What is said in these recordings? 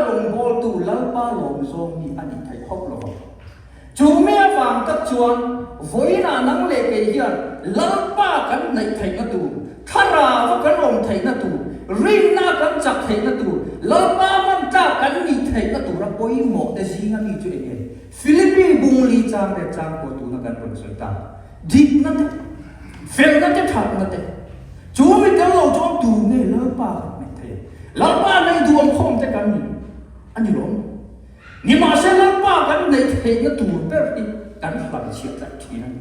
rawngbawltu, Lalpa lawmzawng mi a nih theih hauh lo vang. Chu mi avang tak chuan vawiinah nang leh kei hian Lalpa kan hnaih theihna tur, thlarauva kan awm theihna tur, rinna kan chak theihna tur, Lalpa hman tlak kan nih theihna tura pawimawh te zinga mi chu enge? Philippi bungli chang leh chang pawh tuna kan rawn sawi ta. Dikna te, felna te, thatna te, chu mi tel lo chuan tu nge Lalpa kan hnaih thei a? Lalpa hnaih duam khawm te kan ni a ni lawm. Nimahse Lalpa kan hnaih theihna tur ber hi kan hlamchhiah tlat thin a ni.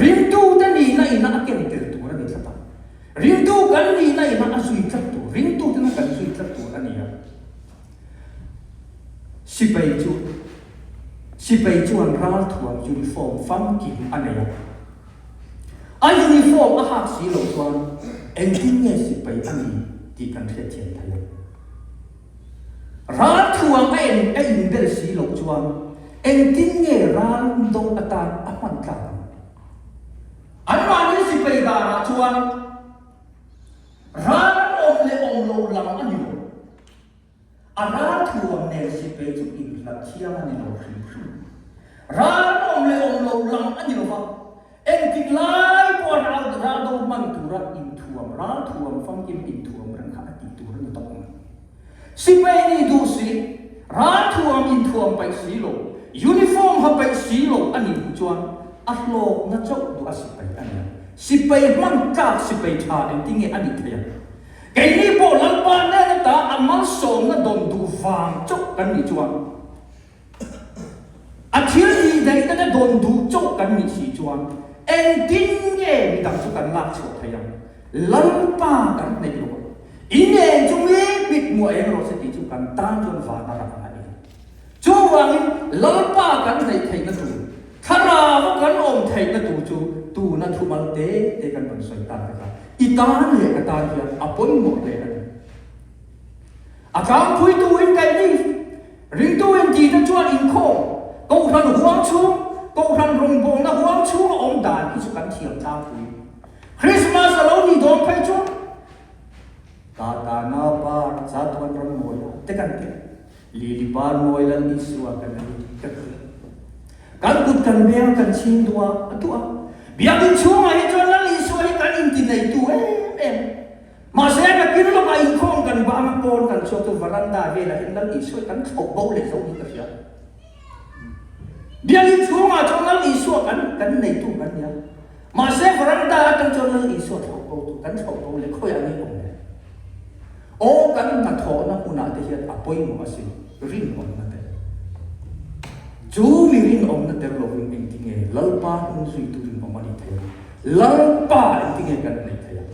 Ringtute nihna ina a ken tel tur a ni tlat a. Ringtu kan nihna ina a zui tlat tur, ringtutena kan zui tlat tur a ni a. Sipai chu Sipai chuan ralthuam uniform famkim a nei a. A uniform a hak si loh chuan engtin nge sipai a ni tih kan hriatthiam thei ang. Ralthuam a en a inbel si loh chuan engtin nge ral do atan a hman tlak ang. Anmahni sipai danah chuan Ral an awm leh awm lo lam a ni lo. A ral thuam nen sipai chu inhlat thiang a ni lo hrim hrim. Ral an awm leh awm lo lam a ni lo va, engtik lai pawha ral ral do hman tura inthuam, ral thuam famkim inthuam reng kha a tih tur a ni tawp ang. Sipai nih duh si, ral thuam inthuam paih si lo, uniform ha paih si lo a nih hnu chuan a hlawkna chauh duh a sipai a ni a. Sipai hman tlak sipai tha engtin nge a nih theih ang? Keini pawh Lalpa hnen ata a malsawmna dawn duh vang chauh kan nih chuan, a thil tih daihna te dawn duh chauh kan nih si chuan engtin nge midang chu kan lak chhuah theih ang? Lalpa kan hnaih lo a, in eng chu mi mit hmuh eng rawh se tih chu kan tan chuan van a rah ang a ni. Chuvangin Lalpa kan hnaih theihna tur, thlarau kan awm theihna tur chu tuna thumal te te kan rawn sawi tak te kha i tan leh ka tan hian a pawimawh hle a ni. A tlangpuitu in kaihni ringtu in tih te chuan inkhawm, kohhran huang chhung, kohhran rawngbawlna huang chhunga awm dan hi chu kan thiam tlangpui. Christmas a lo nih dawn phei chuan Ka tana par chatuan ram mawi a te kan ti a, Lili par mawi Lal Isua kan ni kan ti a. Kan kut kan beng kan chhing duh a a duh a. Biakinn chhungah hi chuan Lal Isua hi kan inti neitu em em. Mahse ka kir lawkah inkhawm kan bang a pawn kan chhuak chu varanda velah hian Lal Isua hi kan thlawh bo leh zo niin ka hria. Biakinn chhungah chuan Lal Isua kan kan neitu kan ni a. Mahse varanda atang chuan Lal Isua thlauh bo tu kan thlauh bo leh khawiah nge awm le? Aw kan hnathawhna hmunah te hian a pawimawh asin rinawmna te. Chu mi rinawmna tel lovin engtinge Lalpa hnung zuitu rinawm a nih theih a? Lalpa engtinge kan hnaih theih a?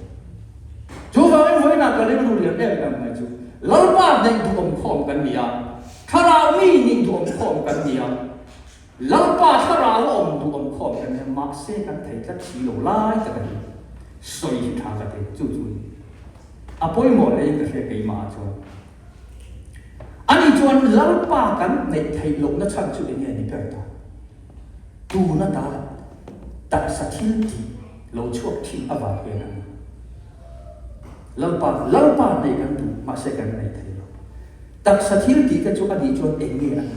Chuvangin vawiinah ka rilru lian em em mai chu Lalpa hnaih duhawm khawm kan ni a, thlarau mi nih duhawm khawm kan ni a, Lalpa thlarau a awm duh awm khawm kan nia, mahse kan thei tlat si lo lai tak a ni. Sawi hi tha ka ti, chu chu a pawimawh hlein ka hria keimah ah chuan. Ani chuan Lalpa kan neih theih lohna chhan chu enge ni ber ta? Tuna ta taksa thil tih lo chhuak thin avang hian a ni. Lalpa, Lalpa neih kan duh, mahse kan nei thei lo. Taksa thil tih te chu a nih chuan eng nge a ni?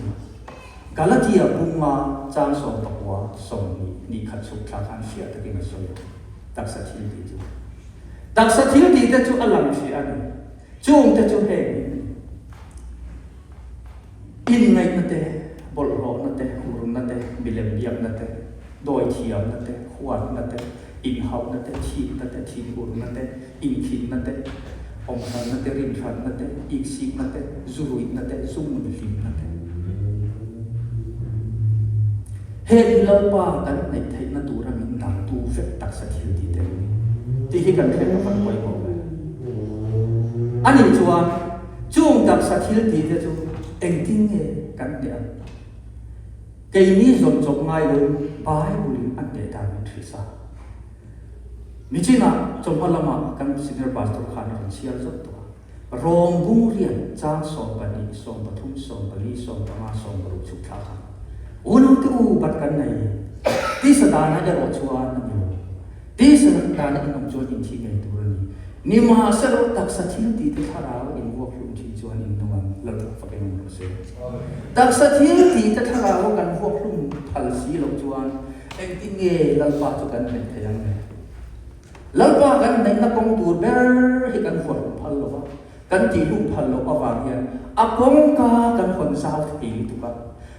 Galatia bunga chang 19 20 khat chhuk thla khan hriat takin a sawi a, taksa thil tih chu. Taksa thil tih te chu a lang hrih a ni. Chung te chu heng hi a ni. Inngaihna te, bawlhhlawhna te, hurna te, milem biakna te, dawithiamna te, huatna te, inhauhna te, thikna te, thinurna te, inkhinna te, awmhranna te, rinhranna te, iksikna te, zuruihna te, zunghlimna te. Heng hi Lalpa kan hnaih theihna tura min dangtu vek taksa thil tih te an ni. Tih hi kan hriat a van pawimawh ve. Ani chuan chung taksa thil tih te chu engtin nge kan hneh ang? Keini zawn chawp ngai loin Bible-in a hneh dan min hrilh sa. Nichinah chawhma lamah kan Senior Pastor khan a rawn chhiar zawk tawh a, Rawng bung rian chang 12, 13, 14, 15, 16 chhuk thla khan unaute u bat kan nei tisa dana erawh chuan a ni lo. Tisa dana in awm chuan in thi ngei tur a ni. Nimahselaw taksa thil tih te thlarau in vuak hlum thin chuan in nung ang. Lalpa fak eng rawh se. Taksa thil tih te thlarau a kan vuak hlum phal si loh chuan engtin nge Lalpa chu kan hnaih thei ang le? Lalpa kan hnaihna kawng tur ber hi kan vuak hlum phal lo va, kan tih hlum phal loh avang hian a kawngka kan hawn zau thei lutuk a.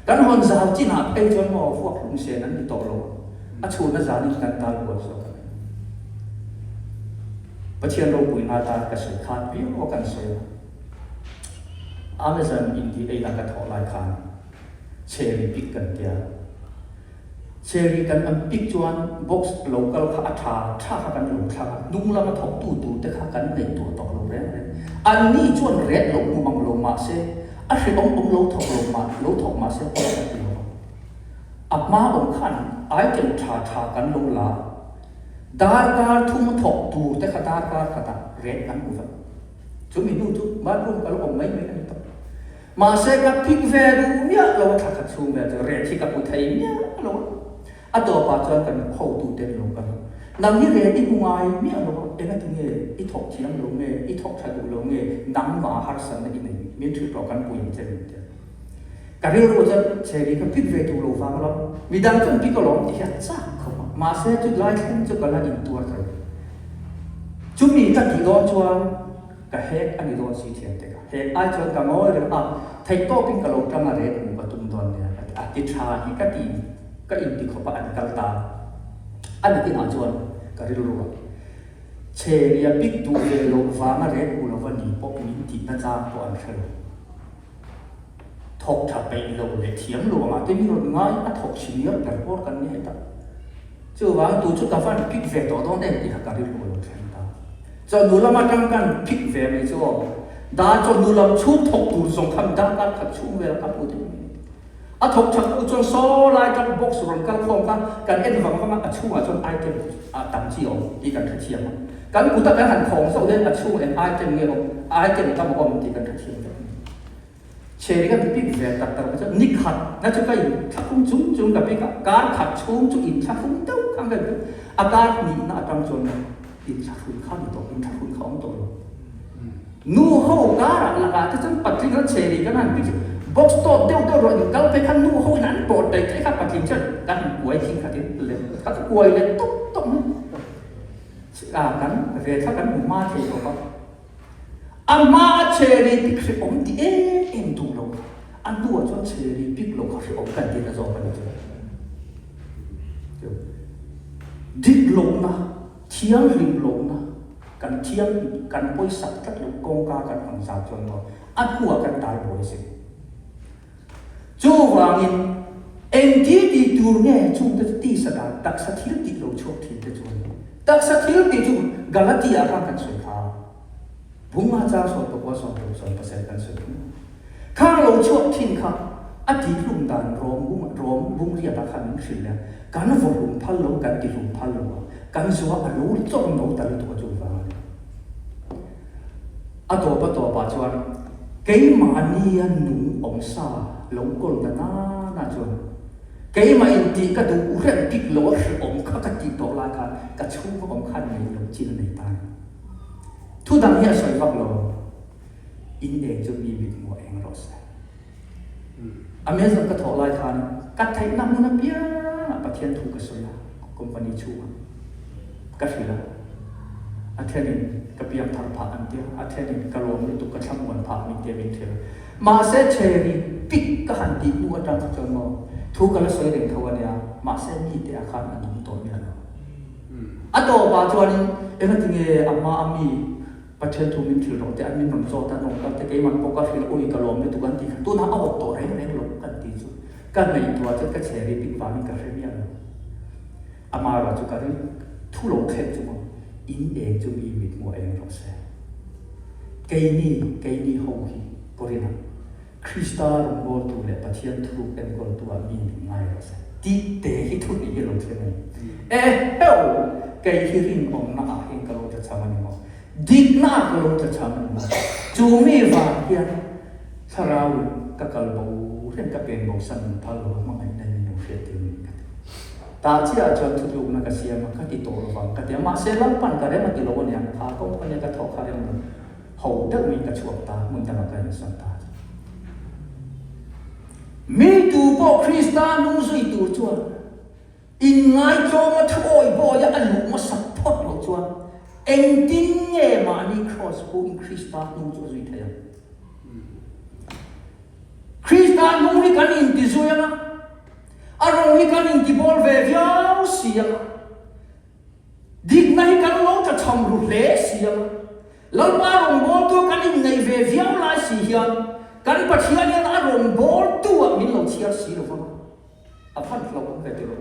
Kan hawn zau chinah phei chuan maw vuak hlum sen an ni tawh lo a, a chhunna zanin kan tal buai zawk a ni. Pathian ropuina atan ka sawi khat viau a kan sawi a. Amazon in tih eina ka thawh lai khan cherry pick kan tia. Cherry kan an pick chuan box lo kal kha a tha tha kha kan lo thlang a, hnung lama thawk tu tur te kha kan ngaihtuah tawh lo reng reng. An ni chuan ret lo hmu mang lo mah se, a hrehawm awm lo thawk lo mah lo thawk mah se pawi kan ti lo va. A hma awm khan item tha tha kan lo la a, darkar thum a thawk tur te kha darkar khatah ret kan hmu vek. Chumi hnu chu bathroom ka lo awm mai mai a ni tawh. Mahse ka phik ve duh miah lo a thla khat chhung vel chu ret hi ka hmu thei miah lo a. A tawpah chuan kan hotute an lo kal a, Nang hi ret i hmu ngai miah lo a, engati nge i thawk thiam lo nge, i thawk tha duh lo nge, nangmah harsatna i nei min hrilh rawh kan pui ang che min ti a. Ka rilru chuan chheri ka phik ve duh lo vang alawm, midang chuan phik alawm ti hi a chak khawp a, mahse chu lai thleng chu ka la intuar thei. Chumi ka tih dawn chuan ka hek a ni dawn si thiam te ka hek ai chuan ka ngawi reng a, theihtawpin ka lo tang a ret hmuh ka tum dawn nia ka ti a, ti tha hi ka ti ka inti khawp a an kal ta a nakinah chuan ka rilru a chheria pik duh ve loh vanga ret hmu lova ni pawh min tihna chang pawh an hre lo. Thawk tha peih lo leh thiam lo angah te mi rawn ngai a thawk senior ber pawr kan ni heta. Chuvang tu chu ka van pick ve tawh dawn em tih kha ka rilru a lo thleng ta. Chawhnu lam atang kan pick ve mai chu aw. Dar chawhnu lam chhung thawk tur zawng kha mi darkar khat chhung vel ka hmu thei mai. A thawk that hnu chuan saw lai tang box rawn kal khawm kha kan en vang vang a, a chhungah chuan item a tam chi a awm tih kan hrethiam a. Kan kuta kan han khawng zauh hian a chhungah eng item nge awm, item tam a awm tih kan hrethiam vek mai. Chheri ka bik ve tak tak chu ni khat na chu ka in thlafung chung chung ka bik a, kar khat chhung chu in thlafung deuh khan ka in a kar hnihna atang chuan in thlahrun kha ni tawh, in thlahrun kha awm tawh lo. Nu ho karah lakah te chuan patling ran chheri kan han bik box tawt deuh deuh rawh in kal phei khan nu ho in an pawt daih daih kha patling chuan kan han kuai thin khat in lem kha chu kuai leh tawp tawp mai. Kan ve thla kan hmu hma thei bawk a. A hma a chheri pik hrehawm ti em em duh lo kha, a hnuah chuan chheri pik lo kha hrehawm kan tihna zawk a ni chu. Dik lohna, thianghlim lohna, kan thiang kan pawisak tlat lo kawngka kan hawn zau chuan maw a hnuah kan tal buai si. Chuvangin engti tih tur nge chungte chu tisa dan taksa thil tih lo chhuak thin te chuan taksa thil tih chu Galatia khan kan sawi kha bunga chang sawn pakua sawn ruk sawn pasarih kan sawi kha khang lo chhuak thin kha a tih hlum dan rawm bung rawm bung riatah khan min hrilh leh kan vaw hlum phal lo kan ti hlum phal lo a kan zua a lo chawm no ta lutuk a chuvang a ni. A tawp a tawpah chuan keimahnia nung awm sa lo kawl na nana chuan keimah in tih ka duh reng bik lo a hrehawm kha ka tih tawh lai khan ka chhung awm khan nei lo chin a nei ta a ni. Thu dang hi a sawi vak lo, in eng chu mi mit hmuh eng rawh se. Amazon ka thawh lai khan ka theihna hmun apiangah Pathian thu ka sawi a, company chhungah ka hrilh a. A thenin ka piang thar phah an tia, a thenin ka lawm lutuk ka thlamuan phah min tia min hrilh a. Mahse cherry pick ka han tih hnu atang kha chuan maw thu ka la sawi reng tho a nia, mahse mite ah khan a nung tawh miah lo. A tawpah chuanin engatinge a hma a mi Pathian thu min hrilh rawh te an min rawn zawt a, rawn kal te keimah pawh ka hrilh ui ka lawm lutuk an tih kha tunah a awp tawh reng reng lo kan tih chu ka ngaihtuah chuan ka chhe ri bik vangin ka hre miah lo. Amaherawh chu ka ring thu lo thlen chu maw in eng chu mi mithmuh eng rawh se. Keini keini ho hi Korinah Krista rawngbawltu leh Pathian thuruk enkawltu ah mi min ngai rawh se. Tih te hi thu hnih hi lo thleng a ni. Eheu! Kei hi rinawmna ah hian ka lo tlachham a ni maw? Dikna ah ka lo tlachham a ni maw? Chu mi vang hian Thlarau in ka kal bo reng ka pen bo san min phal lo a hmangaihna in min lo hriat tir min ka ti. Tah chiah ah chuan thutlukna ka siam a, ka ti tawh lovang ka ti a, mahse Lalpan ka rem a ti lo a niang, kha company a ka thawh kha rem lo. Ho deuh in ka chhuak ta, hmun dangah ka insawn ta. pawh Krista nung zui tur chuan inngaitlawnga thuawi bawia a luh hmasak phawt loh chuan engtin nge mahni kraws pu in Krista hnung chu a zui thei ang? Krista hnung hi kan inti zui ang a, a rawng hi kan inti bawl ve viau si ang a, Dikna hi kan lo tla cham ru hle si ang a, Lalpa rawngbawltu kan inneih ve viau lai si hian kan Pathian hian a rawngbawltu ah min lo chhiar si lo vang a, a hman hlauh awm ve tilo.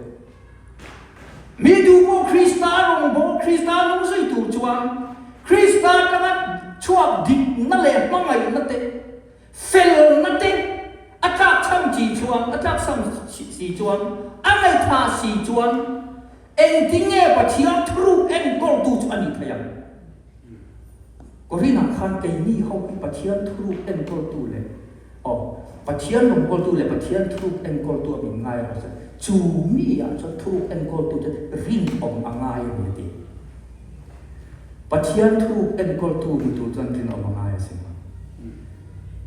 Mi duh pawh Krista rawngbâwl, Krista nung zui tur chuan Krista atanga chhuak dikna leh hmangaihna te, felna te a tlakchham chi chuan, a tlaksam si chuan, a ngaihthah si chuan, Engtinge Pathian thuruk enkawltu chu a nih theih ang? Korinah khan keini ho hi Pathian thuruk enkawltu leh aw, Pathian rawngbawltu leh Pathian thuruk enkawltu a min ngai rawh se, chu mi ah chuan thuruk enkawltu te rinawm a ngai a ni a ti. Pathian thuruk enkawltu ni tur chuan rinawm a ngai asin.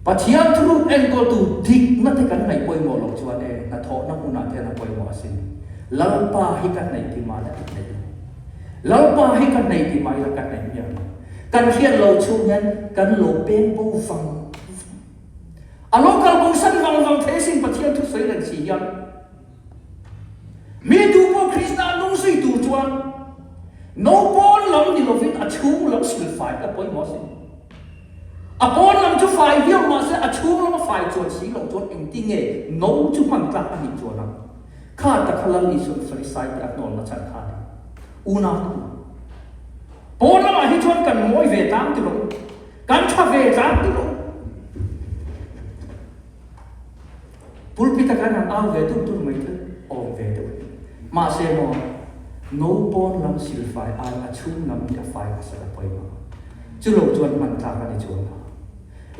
Pathian thuruk enkawltu dikna te kan ngaih pawimawh loh chuan e, hnathawhna hmunah te hian a pawimawh asin. Lalpa hi ka hnaih ti mah ila ka hnaih lo. Lalpa hi ka hnaih ti mah ila ka hnaih miah lo. Kan hriat loh chhung hian kan lo peng bo vang vang. A lo kal bosan vang vang thei asin Pathian thu sawi reng si hian. Mi duh pawh Krista nung zui tur chuan no pawn lam ni lovin a chhung lam silfai a pawimawh asin. A pawn lam chu fai viau mahse a chhung lama fai chuan si loh chuan engtinge no chu hman tlak a nih chuan ang? Kha tak kha Lal Isua'n Farisai te a hnawlna chhan kha a ni. Unau te u, pawn lamah hi chuan kan mawi ve tlang ti rawh u, kan tha ve tlang ti rawh u. Pulpit a kan han au ve dur dur mai chu awm ve deuh a ni. Mahse maw, no pawn lam silfai ai a chhung lam hi a fai hmasa la pawimawh. Chu lo chuan hman tlak a ni chuang lo.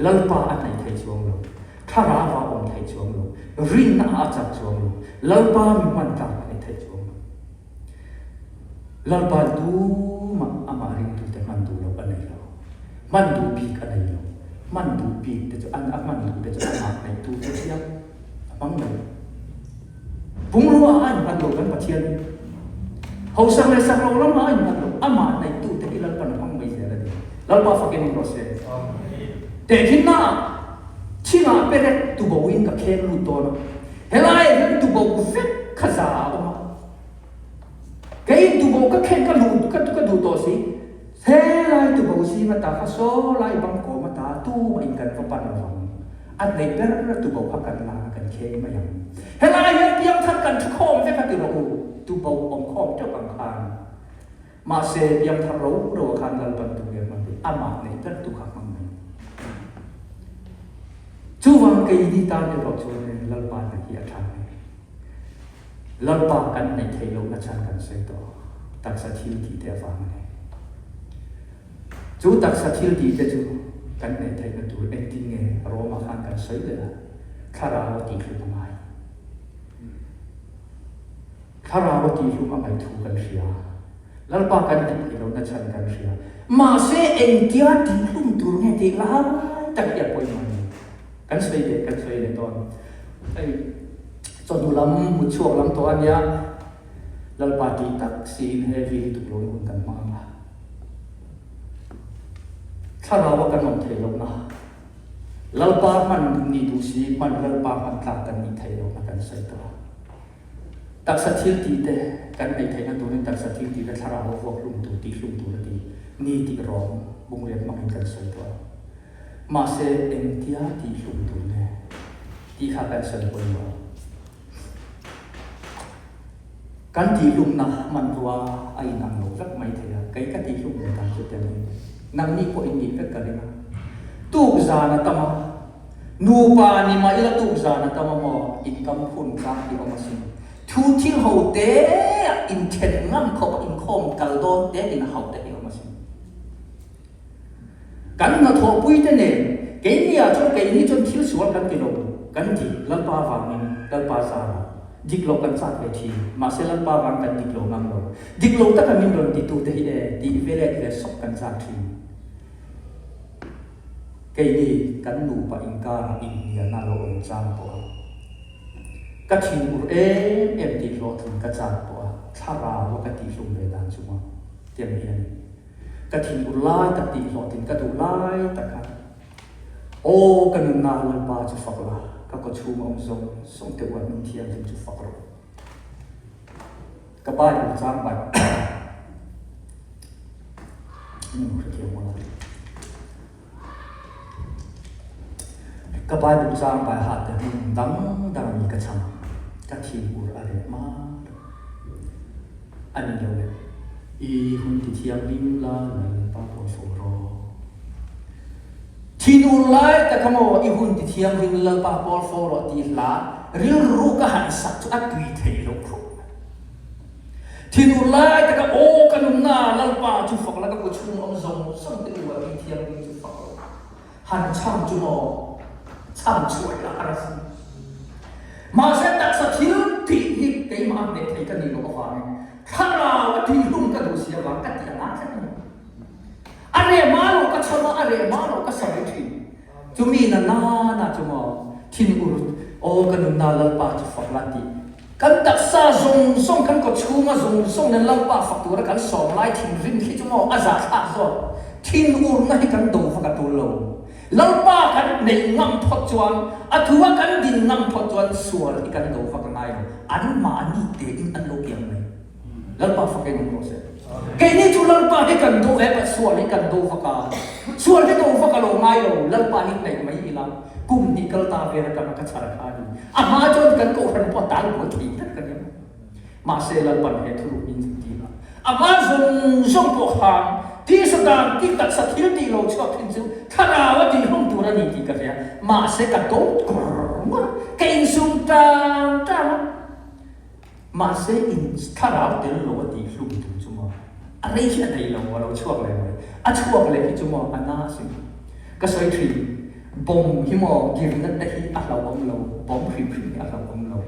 Lalpa a hnaih thei chuang lo. Thlarau a awm thei chuang lo. Rinna a chak chuang lo. Lalpa mi hman tlak a ni thei chuang lo. Lalpa'n tumah amah ringtute hman duh loh a nei lo. Hman duh bik a nei lo. Hman duh bik te chu an a hman duh te chu amah neihtu chu thiam a hmang lo. Bungrua a inhman lo kan Pathian hi. Hausak leh sak lo lamah a inhman lo. Amah neihtu te hi Lalpa'n a hmang mai zel a ni. Lalpa fakin in rawh se. Tehkhinnaah thingah perek tuboin ka kheng lut dawn a. Helaiah hian tubo vek kha za a awm a. Kei tubo ka khen ka luh ka ka duh tawh si. Helai tubo zing ata kha saw lai bang kawm ata tumah in kan va pan lovang. A hnaih ber tubo kha kan la a kan kheng mai ang. Helai hian piangthar kan thu khawm vek a ti rawh u, tubo awm khawm teuh ang khan. Mahse piangthar ro ro ah khan Lalpan tu nge hman tih amah neih ber tu kha hmang mai. Chuvang keini tan erawh chuan Lalpa hna hi a tha mai. Lalpa kan neih theih lohna chhan kan sawi tawh, taksa thil tih te avang a ni. Chu taksa thil tih te chu kan neih theihna tur engtin nge Roma khan kan sawi leh a, thlarau a tihhlum a ngai. Thlarau a tihhlum a ngaih thu kan hria. Lalpa kan neih theih lohna chhan kan hria. Mahse engtia tihhlum tur nge tih lai tak hi a pawimawh a ni. Kan sawi leh kan sawi leh dawn. Hei chawhnu lam mut chhuak lam tawh a nia, Lalpa tih tak siin heavy lutuk loin hun kan hmang ang a. Thlarau a kan awm theih lohna, Lalpa hman nih duh si hman Lalpa hman tlak kan nih theih lohna kan sawi tawh a. Taksa thil tih te kan neih theihna turin taksa thil tih te thlarau a vuak hlum tur tih hlum tur a ti ni tih rawng bungriat hmangin kan sawi tawh a. Mahse, engtia tih hlum tur nge tih kha kan sawi pawimawh. Kan tihhlumna hmanrua a inang lo vek mai thei a, kei ka tihhlum ve dan chu tel in nangni pawh in nih vek ka ring a. Tuk zan a tam a, nupa ni mah ila tuk zan a tam a maw inkam phun tlak hi awm asin. Thu thil ho te ah inthen ngam khawp a inkhawm kal dawn te in hauh te hi awm asin. Kan hnathawhpuite nen keiniah chuan keini chuan thil sual kan ti lo, kan ti Lalpa avangin, Lalpa zarah dik loh kan chak ve thin, mahse Lalpa avang kan dik lo ngam lo. Dik lo taka min rawn titute hi e tih ve let ve sawk kan chak thin. Keini kan nupa inkarah inhnialna a lo awm chang pawh a. Ka thinur em em tih hlawhtling ka chak pawh a, thlarau a ka tihhlum ve dan chu maw tiang hi a ni. Ka thinur lai tak tih hlawhtling ka duh lai tak a, Aw ka nunna Lalpa chu fak la, ka kawchhung awm zawng zawng te uan min thianghlim chu fak rawh. Ka Bible chang bai in hrethiam maw la. Ka Bible chang bai hat te hmun dang dang mi ka chang ka thinur a reh mar a ni lo le. I hun ti thianghlim la Lalpa pawl fo rawh. Thinur lai taka maw i hun ti thianghlim Lalpa pawl fo rawh tih hla rilru ka han sak chu a tui thei lo khawp mai. Thinur lai taka aw ka nunna Lalpa chu fak la ka ku chhung awm zawng zawng te u a tui thianghlim chu fak rawh. Han chham chu maw chham chhuah ila har a si. Mahse taksa thil tih hi keimah a hneh thei ka nih loh avangin thlarau a tihhlum ka duh si avang ka ti a ngai tlat a ni. A reh hma loh ka chham a, a reh hma loh ka sawi thin. Chumi na nana chu maw thinur aw ka nunna Lalpa chu fak la tih. Kan taksa zawng zawng kan kaw chhunga zawng zawng nen Lalpa fak tura kan sawm lai thinrim khi chu maw a zahthlak zawk. Thinurna hi kan do vak a tul lo. Lalpa kan neih ngam phawt chuan, a thua kan din ngam phawt chuan sual hi kan do vak a ngai lo. Anmahni tein an lo kiang mai. Lalpa fakin awm rawh se. Keini chu Lalpa hi kan duh e, sual hi kan duh vak a, sual hi duh vak a lo ngai lo, Lalpa hi hnaih mai ila, kum hnih kal ta vel atanga ka chhar kha a ni. A hma chuan kan kohhran pawh tal buai thei tlat ka nia. Mahse Lalpan he thuruk min zirtir a, a hma zawng zawng pawh khan tisa dan tih taksa thil tih lo chhuak thin chu thlarau a tihhlum tur a ni tih ka hria. Mahse ka dawt kawr ngawt a, ka insum tang tang a. Mahse in thlarau tel lo a tih hlum tum chu maw a rei hi a nei lo a lo chhuak leh mai. A chhuak leh hi chu maw a na asin. Ka sawi thin, bomb hi maw girna te hi a hlauhawm lo, bomb hrim hrim hi a hlauhawm lo.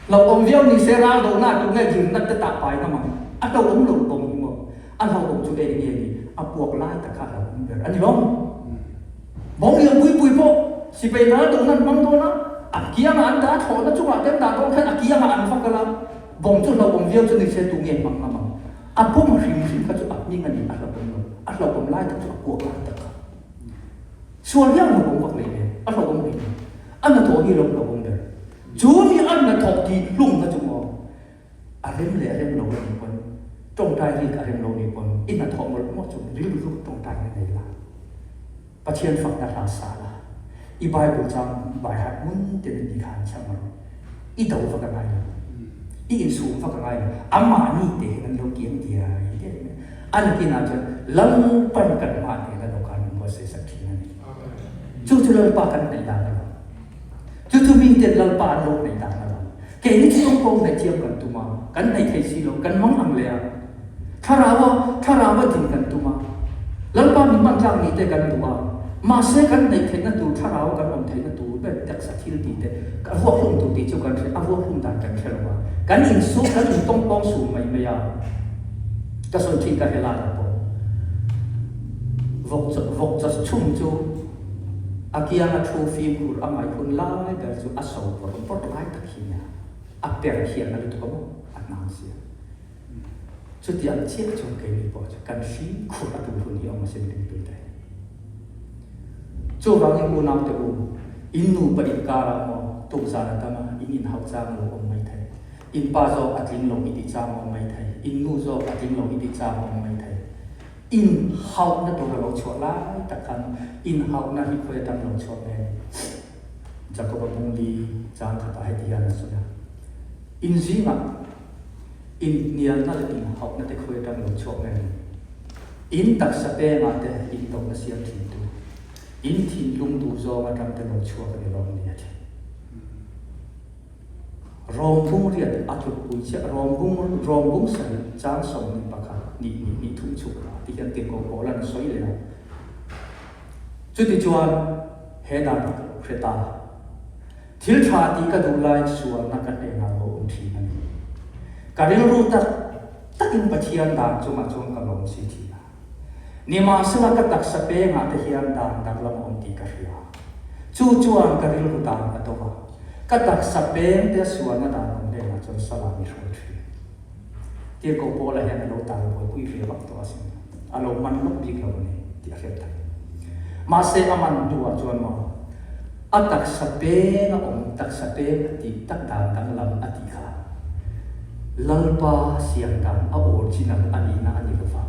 Hlauhawm viau ni se ral dohna tu nge girna te tah pai ngam ang. A hlauhawm lo bomb hi maw a hlauhawm chu eng nge ni a puak lai tak kha a hlauhawm ber a ni lo. Bawng lian pui pui pawh sipai ral dohna an hmang dawn a, a kiangah an dah a, thlawhna chungah te an dah dawn khan a kiangah an va kal a, bawng chu hlauhawm viau chu ni se tu nge hmang ngam ang? A bawng hrim hrim kha chu a hming a ni, a hlauhawm lo, a hlauhawm lai tak chu a kuak lai tak kha. Sual hian hlauhawm vak leh nen, a hlauhawm hlei nen, a hnathawh hi lo hlauhawm ber. Chu mi a hnathawh tih hlum kha chu maw a rem leh a rem lo a nih pawn, tawngtai rik a rem lo nih pawn i hnathawh mawlh mawlh chu rilru tawngtai na nei la. Pathian fakna hla sa la, i Bible chang bai harh hmun ten ni kha an chhang rawh. I do vak a ngai lo. I insum vak a ngai lo. Amahni te hian an lo kiang diai diai mai. A nakinah chuan Lalpan kan hmah nena dawhkan min buatsaih sak thin a ni. Chu chu Lalpa kan hnaih dan a lo. Chu chu miten Lalpa an lo hnaih dan a lo. Keini chu tawngkawng hnaih thiam kan tum a, kan hnaih thei si lo, kan mang ang leh a. Thlaraua, thlaraua din kan tum a. Lalpa min hman tlak ni te kan duh a. Mahse kan hnaih theihna tur, thlaraua kan awm theihna tur ber taksa thil tih te, a vuak hlum tur tih chu kan hre, a vuak hlum dan kan hre lo a. Kan insum, kan intawngpawng sum mai mai a. Ka sawi thin ka helai ah pawh. Vawk, vawk chaw chhum chu a kianga thu fimkhur a ngaih hun lai ber chu a so pawrh pawrh lai tak hi nia. A per hian a lutuk a maw? A hnang sia. Chuti ang chiah chuan keini pawh chu kan fimkhur a tul hun hi awm asin ringtui te. Chuvangin unaute u, in nupa inkarah maw tukzan a tam a, in inhauh chang a lo awm mai thei. In pa zawk a tling lo i tih chang a awm mai thei, in nu zawk a tling lo i tih chang a awm mai thei. Inhauhna tur a lo chhuah lai tak khan inhauhna hi khawi atang lo chhuak nge ni? Jakoba bungli chang khatah heti hian a sawi a, In zingah inhnialna leh inhauhna te khawi atang lo chhuak nge ni? In taksa pengah te indawhna siam thintu, in thinlung duh zawng atang te lo chhuak a ni lawm ni a ti. Rawmbung riat a tlukpui chiah rawmbung rawmbung sarih chang 21 nih hnih hnih thum chhuk ah ti hian tirhkoh Paula'n a sawi leh a. Chutichuan he dan hi ka lo hre ta. Thil tha tih ka duh laiin sualna ka hnenah lo awm thin a ni. Ka rilru tak takin Pathian dan chungah chuan ka lawm si thin a. Nimahsela ka taksa pengah te hian dan danglam a awm tih ka hria. Chu chuan ka rilru dan a do a. Ka taksa peng te sualna dan awm hnenah chuan salah mi hruai thin. Tirhkoh Paula hian a lo tal buaipui ve vak tawh asin, a lo man lawk bik lo a ni tih a hriat theih. Mahse a man hnuah chuan maw a taksa peng a awm, taksa peng a tih tak dan danglam a tih kha Lalpa siam dan a original a nihna a ni lova,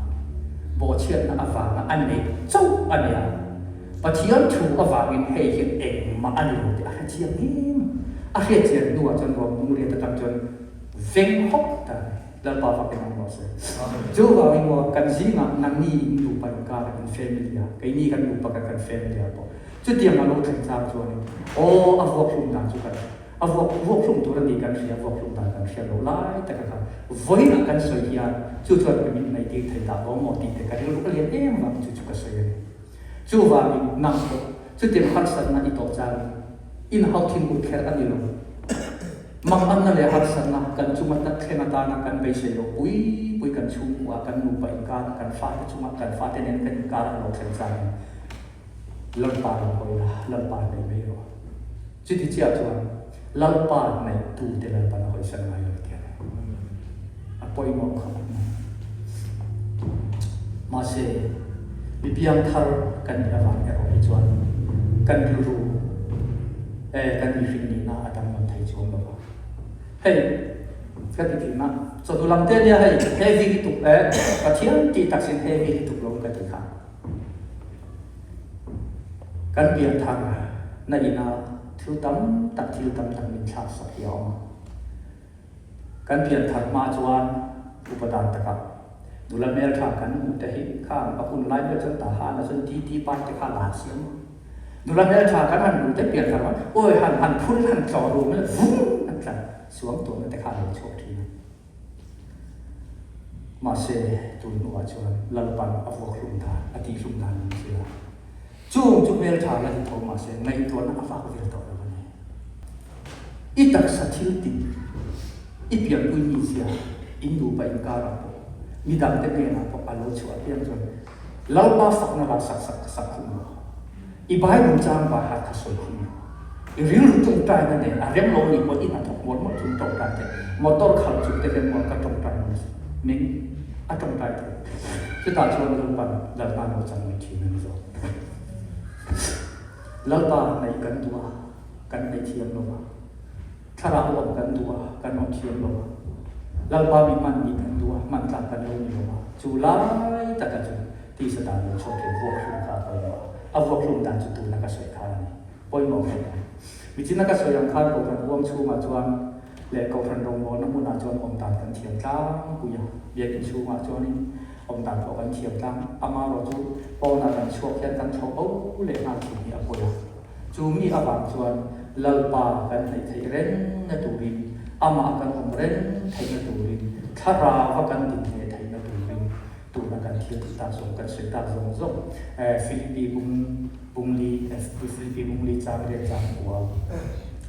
bawhchhiatna avanga a neih chauh a nia. Pathian thu avangin hei hian engmah a ni lo tih a hre chiang em? A hriat chian hnuah chuan ruang hnung riat atang chuan veng hawk ta a ni. Lalpa fak in awm rawh se. Chuvangin maw kan zingah nangni in nupa inkar in family a, keini kan nupa kan kan family ah pawh chutiang a lo thleng chang chuanin aw a vuak hlum dan chu kan a vuak vuak hlum tur a ni kan hria, vuak hlum dan kan hria lo lai taka kha vawiinah kan sawi hian chu chuan ka min hnaih tir thei dah lo maw tih te ka rilru a lian em vangin chu chu ka sawi a ni. Chuvangin nang pawh chutiang harsatna i tawh changin inhauh thin ut kher a ni lo. Manganna leh harsatna kan chunga tak thleng atana kan beisei loh pui pui kan chhungkua, kan nupa inkara, kan fate chunga kan fate nen kan inkara a lo thlen changin Lalpa lam hawi la, Lalpa hnaih mai rawh. Chuti chiah chuan Lalpa hnaih tute Lalpan a hawisan ngai lo ti a ni. A pawimawh khawp mai. Mahse, mi piangthar kan nih avang erawh hi chuan kan rilru eh kan mihring nihna a danglam thei chuang lo va. Hei, ka ti thin a, chawhnu lam te nia hei heavy lutuk eh Pathian tih tak sin heavy lutuk lo ka ti kha. Kan pianthar na ina thil tam tak thil tam tak min thlak sak hi a awm a. Kan pianthar hma chuan upa dan takah nula hmeltha kan hmuh te hi khang a hun lai vel chuan Tahana chuan TT pai te kha la siam a. Nula hmeltha kan han hmuh te pianthar hma awi han han phur han tlawh rum ila vum an tla suang tuahna te kha a lo chhuak thin a. Mahse tun hnuah chuan Lalpan a vuak hlum dan a tih hlum dan min hrilh a. Chung chu hmeltha la ti tho mahse ngaihtuahna a fak vel tawh lo a ni. I taksa thil tih, i pianpui mizia, in nupa inkarah pawh, midangte hnenah pawh a lo chhuah piang chuan Lalpa fakna la sak sak sak khum rawh. I Bible chang bai hat kha sawi khum rawh. I rilru tawngtaina nen a rem lo nih pawh i hnathawk mawlh mawlh chung tawngtai te, motor khalh chung te hian maw ka tawngtai maw nasa meng a tawngtai thei. Chutah chuan Lalpan Lalpa lo chang mai thin a ni zawk. Lalpa hnaih kan duh a, kan hnaih thiam lo va. Thlarau awm kan duh a, kan awm thiam lo va. Lalpa mi hman nih kan duh a, hman tlak kan lo ni lo va. Chu lai taka chu tisa dan lo chhuak thei vuak hlum kha a pawimawh a. A vuak hlum dan chu tuna ka sawi kha a ni. Pawimawh khawp mai. Michina ka sawi ang khan Kohhran huang chhungah chuan leh Kohhran rawngbawlna hmunah chuan awm dan kan thiam tlangpui a. Biakinn chhungah chuanin awm dan pawh kan thiam tlang. Amaherawh chu pawnah kan chhuak hian kan thlawh bo leh nghal thin hi a pawi a. Chu mi avang chuan Lalpa kan hnaih theih rengna turin, amah kan awm reng theihna turin, thlarava kan dinhmeh theihna turin tuna kan thil tih tak zawng kan sawi tak zawng zawng Philippi bung bungli Philippi bungli chang riat chang kua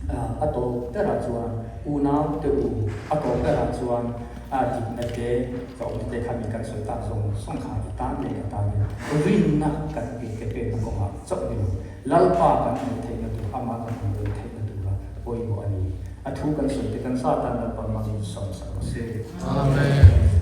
a tawp berah chuan unau te u a tawp berah chuan a dikna te ka awmna te kha mi kan sawi tak zawng zawng kha i tan leh ka tan in rinna kan pe te pekna kawngah chauh ni lo Lalpa kan hmuh theihna tur amah kan hmu reng theihna tura pawimawh a ni. A thu kan sawi te kan zat a Lalpa hmangin sawm sak rawh se. Amen.